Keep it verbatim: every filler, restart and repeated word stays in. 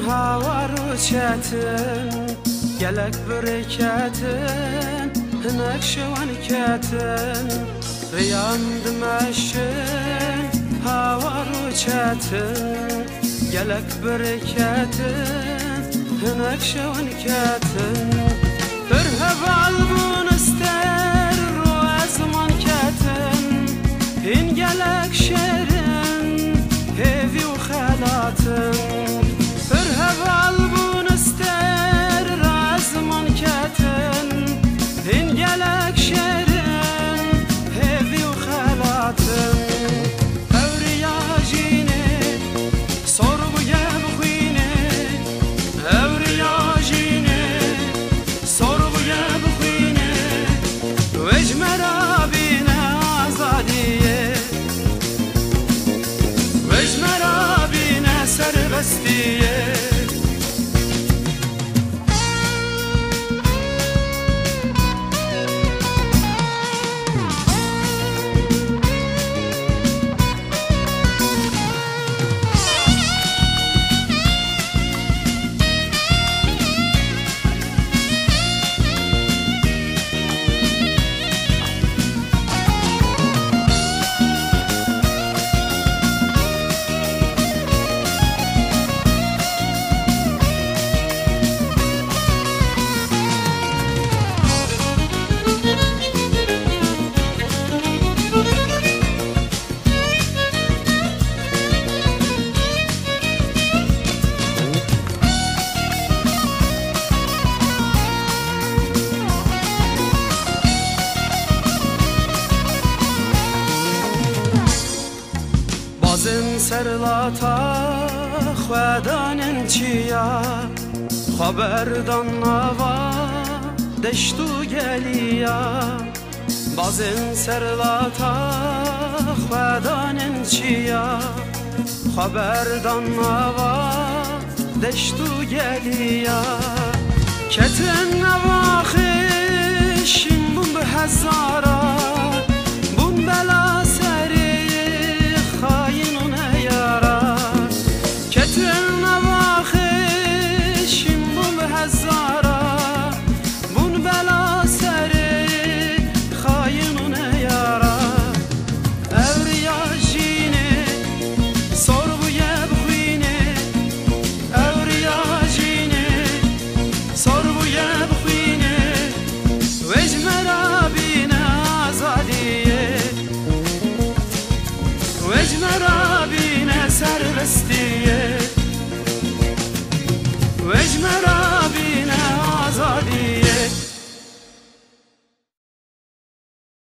Hawar û çetin, gelek birê ketin, hinek şewan ketin, riyan dimeşin. Hawar û çetin, gelek birê ketin, hinek şewan ketin. Pir heval bûn ster û ezman ketin, hîn gelek şêrin, hêvî û xelatin. Pir heval bûn ster û ezman ketin, hîn gelek şêrin, hêvî û xelatin. Ewriya jînê sor bûye bi xwînê, ewriya jînê sor bûye bi xwînê. Wê ji me re bîne azadiyê, wê ji me re bîne serbestiyê. Bazên serlata xwe danin çiya, xwe berdan nava deşt û geliya. Bazên serlata xwe danin çiya, xwe berdan nava deşt û geliya. Ketin nava xişin bûn bi hezara, bûn bela serê xayin û neyara. Ketin nava xişin bûn bi hezara, bûn bela serê xayin û neyara. Ewriya jînê sor bûye bi xwînê, ewriya jînê sor bûye bi xwînê. Wê ji me re bîne azadiyê, wê ji me re bîne serbestiyê.